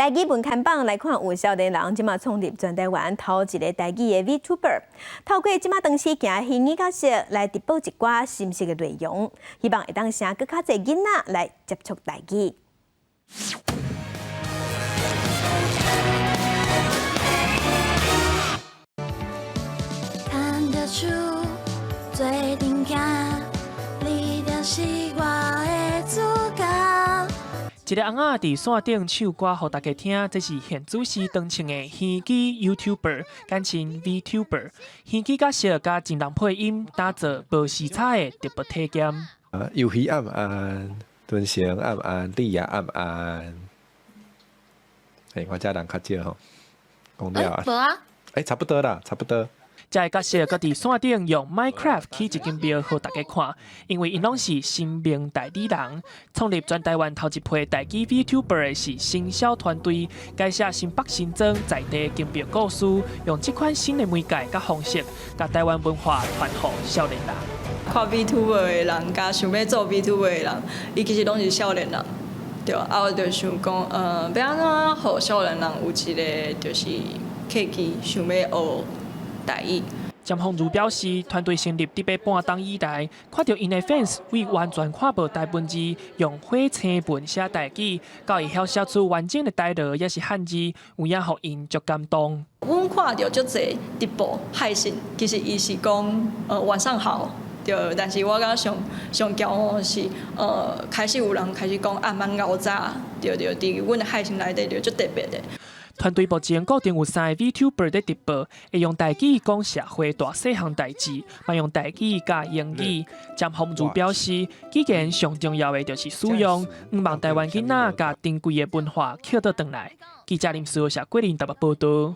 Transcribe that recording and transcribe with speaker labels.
Speaker 1: 台語文看榜來看，有少年人這馬創立全台灣頭一个台語的 VTuber，透過這馬當時行虛擬角色來直播一寡心事的內容，希望會當吸閣較濟囡仔來接觸台語。
Speaker 2: 牽著手做陣行，你就是我的主角。
Speaker 3: 一个翁仔佇線頂唱歌予大家聽，這是現主時當穿的虛擬 YouTuber，簡稱 VTuber。虛擬角色佮真人配音，打造無時差的直播體驗。
Speaker 4: 啊，遊戲暗暗，敦成暗暗，你也暗暗。欸，我遮人較少吼，講了啊。
Speaker 2: 無啊。
Speaker 4: 欸，差不多啦，差不多。
Speaker 3: 這个角色閣佇線頂用 Minecraft 起一間廟予大家看，因為𪜶攏是神明代理人。創立全台灣頭一批台語 VTuber 的是行銷團隊，改寫新北新莊在地宮廟故事，用這款新的媒介佮方式，共台灣文化傳予少年人。
Speaker 5: 看 VTuber 的人，佮想欲做 VTuber 的人，伊其實攏是少年人，對啊，我就想講，欲按怎予少年人有一个就是契機，想欲學台語。
Speaker 3: 詹鳳如表示，團隊成立得欲半冬以來，看著𪜶的 fans 對完全看無台文字，用火星文寫台語，到會曉寫出完整的台語，抑是漢字，有影予𪜶足感動。
Speaker 5: 阮看著足濟直播海信，其實伊是講晚上好，對，但是我感覺上上驕傲的是，開始有人開始講啊，蠻𠢕早，對對，佇阮的海信內底就足特別的。
Speaker 3: 團隊目前固定有三个 VTuber 佇直播，會用台語講社會大細項代誌，嘛用台語佮英語。詹鳳如表示，語言上重要的就是使用，向望台灣囡仔共珍貴的文化抾倒轉來。記者林思豪、謝桂林台北報導。